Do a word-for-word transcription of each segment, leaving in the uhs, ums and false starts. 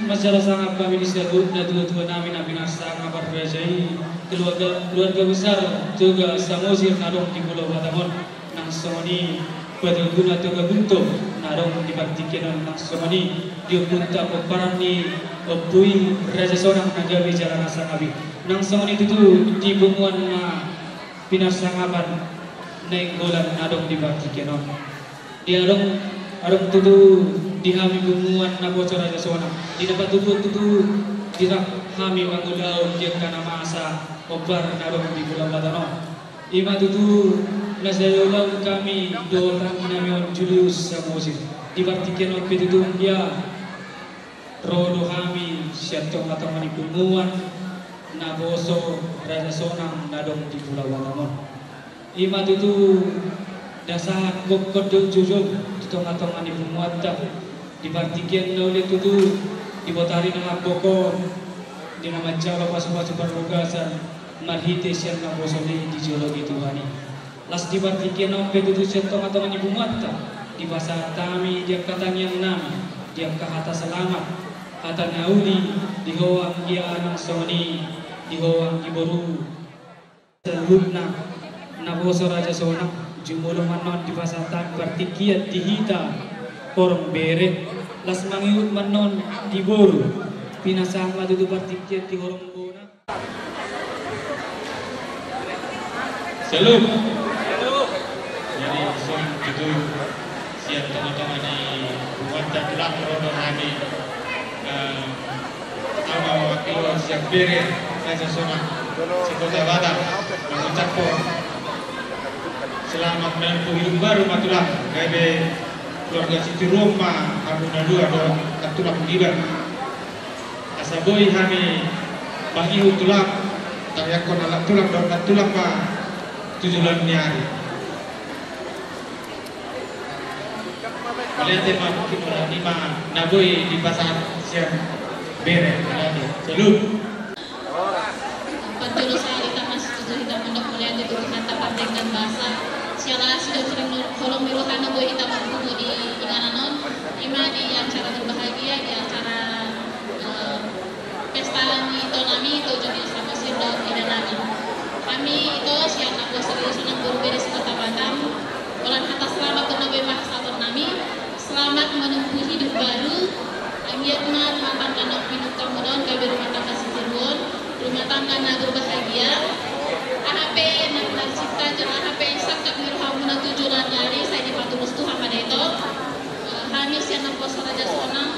Mansai sangap hami di saluhutna tuatua nami na pinarsangap raja i, keluarga, keluarga besar Toga Samosir na adong di Pulau Batam on. Nang songon i patuguna Toga Gunto na adong di partingkian on, nang songon i di ompunta pomparan ni ompu i Raja Sonang na gabe jala na sangap i. Nang songon i tutu di punguan na pinarsangapan Nainggolan na adong di partingkian on. Di adong, adong tutu di hami punguan naposo Raja Sonang, di na patuduhon tutu di rap hami mangulahon di angka na masa hombar na adong di Pulau Batam on. I ma tutu na sai ulaon hami dohot anggi nami on Julius Samosir. Di partingkian on pe tutu ia ro do hami sian tongatonga ni punguan naposo Raja Sonang na adong di Pulau Batam on. I ma tutu na sahat gokhon dohot jujur tu tongatonga ni punguanta. Di partingkian na uli tutu dibotari na hamgokhon di na manjalo pasupasu parbagason marhite sian naposo ni di jolo ni Tuhan i. Las di partingkian on pe tutu sian tongatonga ni punguanta dipasahat hami di angka tangiang nami, di angka hata selamat, hata na uli di ho anggia nang songon i di ho anggi boru saluhutna naposo Raja Sonang. Jumolo ma annon dipasahat hami partingkian di hita horong bere, las mangihut ma annon di boru, pinasahat ma tutu partingkian di horong bona. Salut. Jadi songon i tutu sian tongatonga ni punguanta tulang ro do hami, eh, ama wakil sian bere Raja Sonang se-Kota Batam, mangucaphon selamat menempuh hidup baru ma tulang, gabe keluarga sitiruon ma hamu na dua dohot tulang Budiman. Asa boi hami mangihut tulang, tangiangkon halak tulang dohot nantulang ma tu joloan ni ari. Mauliate ma mungkin, mauliate ma na boi dipasahat sian bere, mauliate. Salut. Parjolo sahat hita ma situtu hita mandok mauliate tu Tuhanta pardenggan basa. Siala asi dohot holong ni rohana boi hita marpungu di inganan on, i ma di acara berbahagia, di acara, eh, pesta ni ito nami, ito Julius Samosir dohot ida nami. Hami ito sian naposo Raja Sonang boru bere se-Kota Batam, holan hata selamat do na boi pasahaton nami. Selamat menempuh hidup baru. Anggiat ma rumah tangga naung pinungka muna on gabe rumah tangga sitiruon, rumah tangga na berbahagia. Aha pe na tarcipta jala aha pe sangkap ni rohamuna tu joloan ni ari sai dipatulus Tuhan ma da ito. Eh, hami sian naposo Raja Sonang,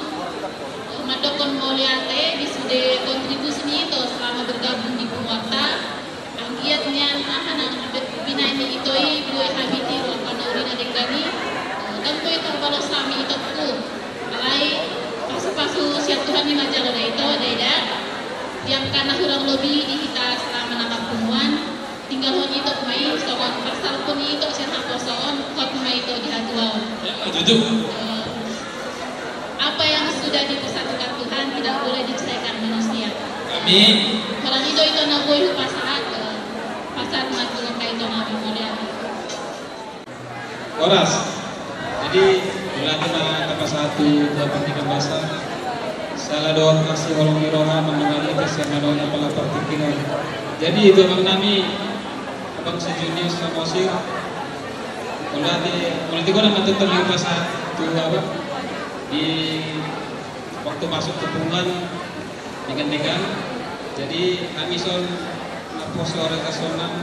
eh, mandokkon mauliate di sude kontribusi ni ito selama bergabung di punguanta. Anggiat nian aha na binahen ni ito i boi hami tiru angka na uli na denggan i. Ndang boi tarbalos hami itongku. Alai pasupasu sian Tuhan i ma jalo da ito, da ida. Di angka na hurang lobi di hita selama na marpunguan, tinggalhon ito ma i songon parsarahon ni ito sian haposoon, hot ma ito di hatuaon. Jujur. Eh, Apa yang sudah dipersatukan Tuhan tidak boleh diceraikan manusia. Amin. Holan i do ito na boi hupasahat, eh, pasahat ma tu angka ito na mauliate. Horas. Jadi, mauliate ma tapasahat tu Tuhan pardenggan basa. Sala dohot asi holong ni roha mandongani hita sian na naung apala partingkian on. Jadi, ito abang nami, Abang si Julius Samosir. Mauliate, mauliate godang ma tutu hupasahat tu abang di waktu masuk tu punguan denggan-denggan. Jadi hami son naposo Raja Sonang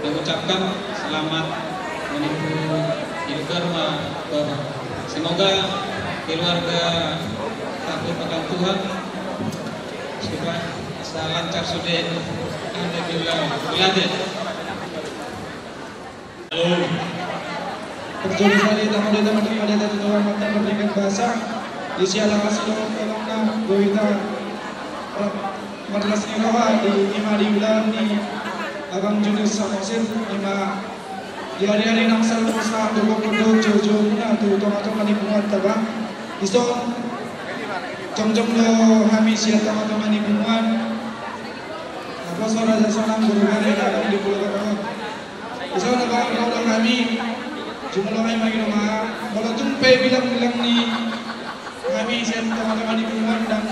mengucapkan selamat menempuh hidup baru ma Bapak. Semoga keluarga taklukkan Tuhan supaya asa lancar sude. Alhamdulillah. Mauliate. Parjolo sahali hita mauliate, mauliate tu Tuhanta pardenggan basa. Di siala asi dohot holongna boi hita marlas ni roha di, i ma di ulaon ni Abang Julius Samosir, i ma di ari-ari nang salpu sahat tu gokhon dohot joujou muna tu tongatonga ni punguanta, Bang. Dison jongjong do hami sian tongatonga ni punguan naposo Raja Sonang boru bere na adong di Pulau Batam on. Dison, Abang, ro do hami. Jumolo hami mangido ma, molo tung pe bilang-bilang ni hami sian tongatonga ni punguan ndang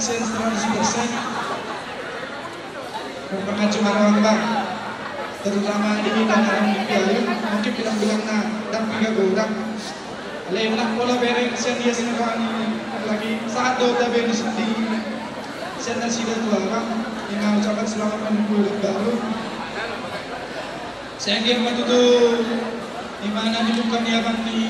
Sen seratus persen. Berpengacu marambang, terutama di bidang alam piayu, mungkin bilang-bilangna dang piga godang. Alai unang pola bereng sian dia sini rohani lagi saat do tabe di sini. Sian nasida tu abang, ima ucapan selamat menempuh hidup baru. Sai anggiat ma tutu ima na dibuka ni abang ni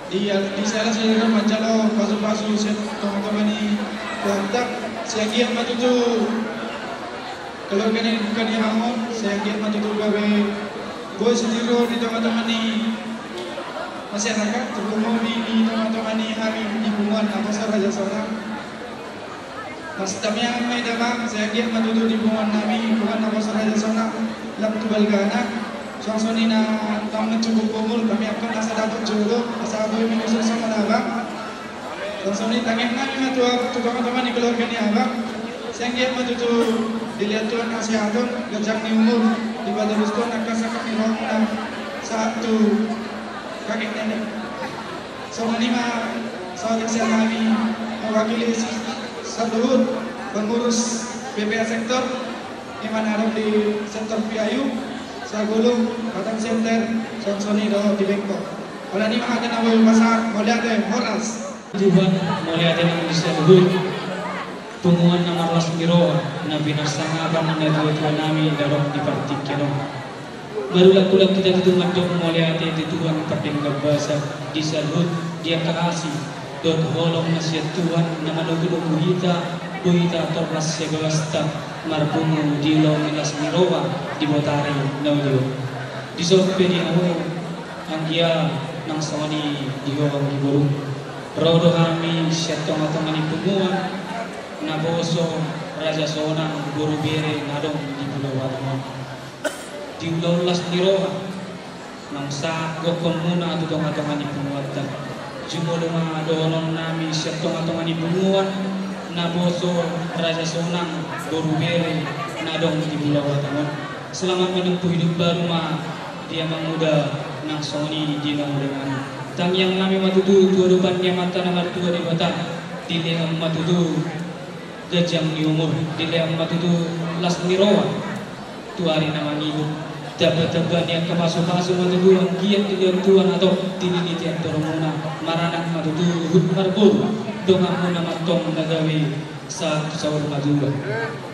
Iya, di sela sela manjalo pasu-pasu sian tonga-tonga ni Batak, sai anggiat ma tutu keluarga ni bukan ni Amon, sai anggiat ma tutu gabe boi sitiru di tonga-tonga ni masyarakat, terlebih di tonga-tonga ni hami di punguan Naposo Raja Sonang. Mas tamiang ma ita bang, sai anggiat ma tutu di punguan nami, punguan Naposo Raja Sonang, lam tu balgana. Songon i na tong mencukup umur, kami akan asa dapat jodoh, asa boi menyusul sama abang. Songon i tangiang nami ma tu, tu tonga-tonga ni keluarga ni abang. Sai anggiat ma tutu dilehon Tuhan kesehatan, ganjang ni umur, dipaterus Tuhan angka sangkap ni rohana sahat tu kakek nenek. Songon i ma saotik sian hami mewakili saluhut pengurus B P A sektor, ima na adong di sektor piayu, sagulung, Batam Center, songon i dohot di Bengkok. Holan i ma hata na boi hupasahat, mauliate, horas. Tuhan, mauliate nang di saluhut punguan na marlas ni roha, na pinarsangapan ni natua-tua nami na adong di partingkian on. Marulak-ulak hita tutu mandok mauliate tu Tuhan pardenggan basa di saluhut di angka asi dohot holong na sian Tuhan na manogu-nogu hita, boi hita torlas sian bagasan marpungu di ulaon ni las ni roha di botari na uli on. Dison pe di hamu anggia nang songon i di ho anggi boru. Ro do hami sian tonga-tonga ni punguan Naposo Raja Sonang boru bere na adong di Pulo Batam on. Di ulaon las ni roha naung sahat gokhonmuna tu tonga-tonga ni punguanta. Jumolo ma dohonon nami sian tonga-tonga ni punguan Naposo Raja Sonang boru bere na adong di Pulo Batam on. Selamat menempuh hidup baru ma di amanguda nang songon i di namuda nami. Tangiang nami ma tutu tu adopan ni Amanta na martua Debata, dilehon ma tutu ganjang ni umur, dilehon ma tutu las ni roha tu ari na mangihut. Tamba-tamba ni angka pasu-pasu ma tutu anggiat dilehon Tuhan atik dililiti antormuna, maranak ma tutu huhut marboru, donganmuna ma antong na gabe sahat tu saur matua.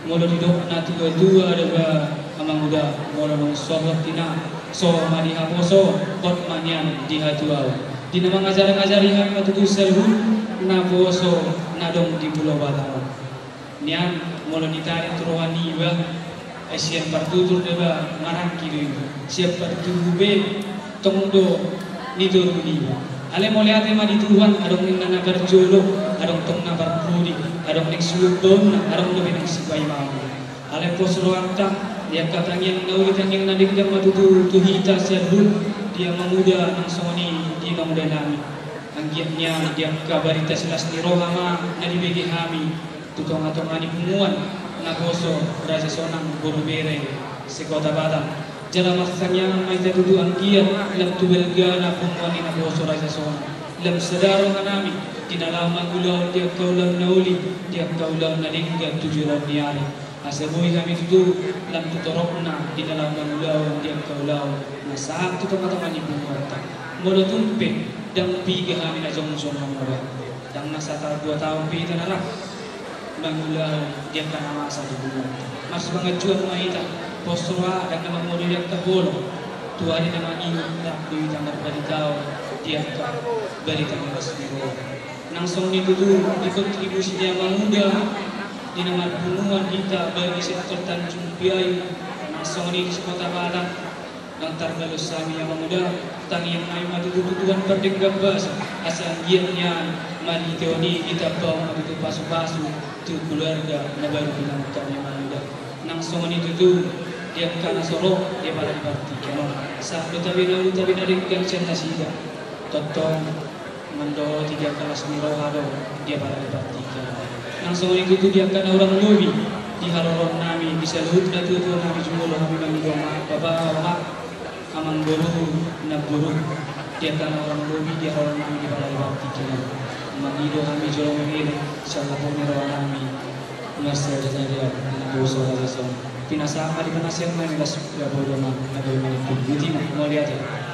Molo didok na tua-tua do ba amanguda, molo naung sohot ina, so ma di haposo, hot ma nian di hatuaon. Di na mangajar-ajari hami ma tutu saluhut naposo na adong di Pulo Batam on. Nian molo nitarit roha niba, ai sian partutur do ba maranggi do iba, sian partubu be tong do nitoru niba. Alai mauliate ma di Tuhan, adong ninna na parjolo, adong tong na parpudi, adong naeng suhut baonna, adong dope naeng sipaimaon. Alai pos rohanta di angka tangiang na uli, tangiang na denggan ma tutu tu hita saluhut, di amanguda nang songon i di namuda nami. Anggiat nian di angka barita silas ni roha ma na dibege hami tu tonga-tonga ni punguan naposo Raja Sonang boru bere se-Kota Batam. Jala martangiangan ma hita tutu anggiat lam tu balgana punguan ni naposo Raja Sonang, lam sada roha nami di na laho mangulahon di angka ulaon na uli, di angka ulaon na denggan tu joloan ni ari. Asa boi hami tutu lam tu toropna di na laho mangulahon di angka ulaon na sahat tu tonga-tonga ni punguanta. Molo tung pe ndang piga hami na jongjong mangula, ndang na sahat dua taon pe hita na rap mangulahon di angka na masa di punguanta. Marsipanganjuan ma hita, pos roha, ndang na mangolu di angka bolon. Tu ari na mangihut rap do hita marbaritaon di angka barita na las ni roha. Nang songon i tutu di kontribusi ni amanguda di na marpunguan hita baen di sektor Tanjung Piayu, nang songon i di se-Kota Batam. Ndang tarbalos hami amanguda, tangiang nami ma tutu tu Tuhan pardenggan basa, asa anggiat nian marhite on i ditampahon ma tutu pasu-pasu tu keluarga na baru di namuda nami amanguda. Nang songon i tutu di angka na so ro di apala di partingkian on, sahat do tabe na uli tabe na denggan sian nasida. Tongtong mandok di angka las ni roha do di apala di partingkian on. Nang songon i tutu di angka na hurang lobi di haroroan nami, di saluhut natua-tua nami, jumolo hami mangido ma, bapa, omak, amang boru, namboru, di angka na hurang lobi di haroroan nami di apala di partingkian on. Mangido hami jolo mangido, sian lapong ni roha nami, marsiajar-ajar, na boso raja son. Pinasahat ma di panasehat ma di las, ya bodo ma, na boi mangido. Botima, mauliate.